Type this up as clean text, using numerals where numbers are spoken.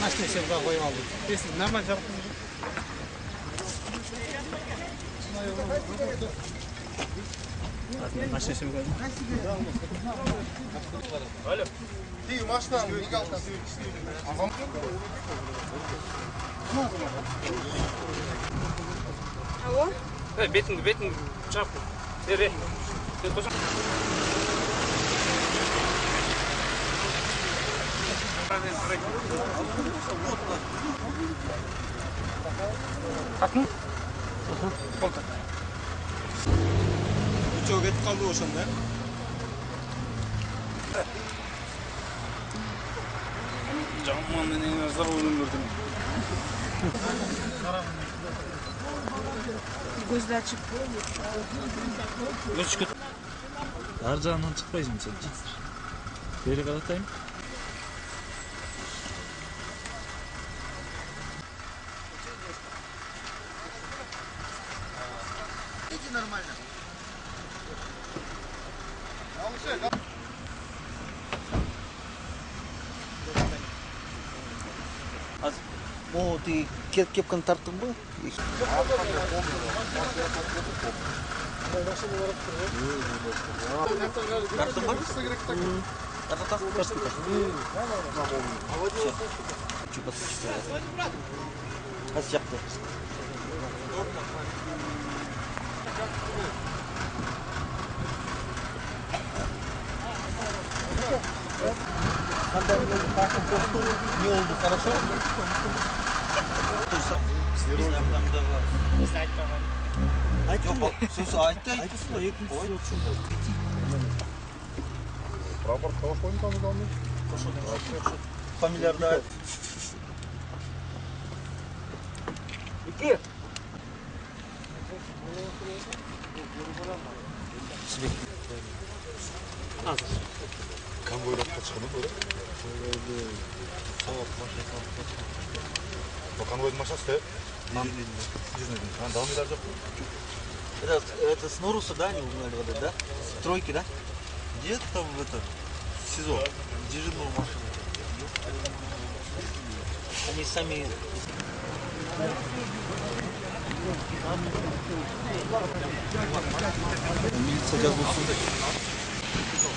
Машина севга коюп алдык. Если нормально жарып. Машина севга. Алло. Ты машина мигалка. Алло? Бетин чыгап. Бери. Атын? Болду. Үчөө кетип калды ошондо, э? Жаман менен азыр өлүм көрдүм. Көздү ачып. Көз түшкө. Ар жагынан чыкпайсың сен. Бери каратайын. Нормально. О, ты кепканы тарттыңбы? Тарттыңбы? Кайсы жакты? Не oldu, хорошо? Жок, сөз айтты, айтты. Прапор кошпойм там дагы. Фамилиярды айт. Эки. Азыр. Конвойлап качканы көрө. Конвойдун машинасы да? Дагы жок. Это с Норуса, да, они угнали вот это, да? С тройки, да? Нет, там в это СИЗО, дежурную машину. Они сами... Милиция жазылсын.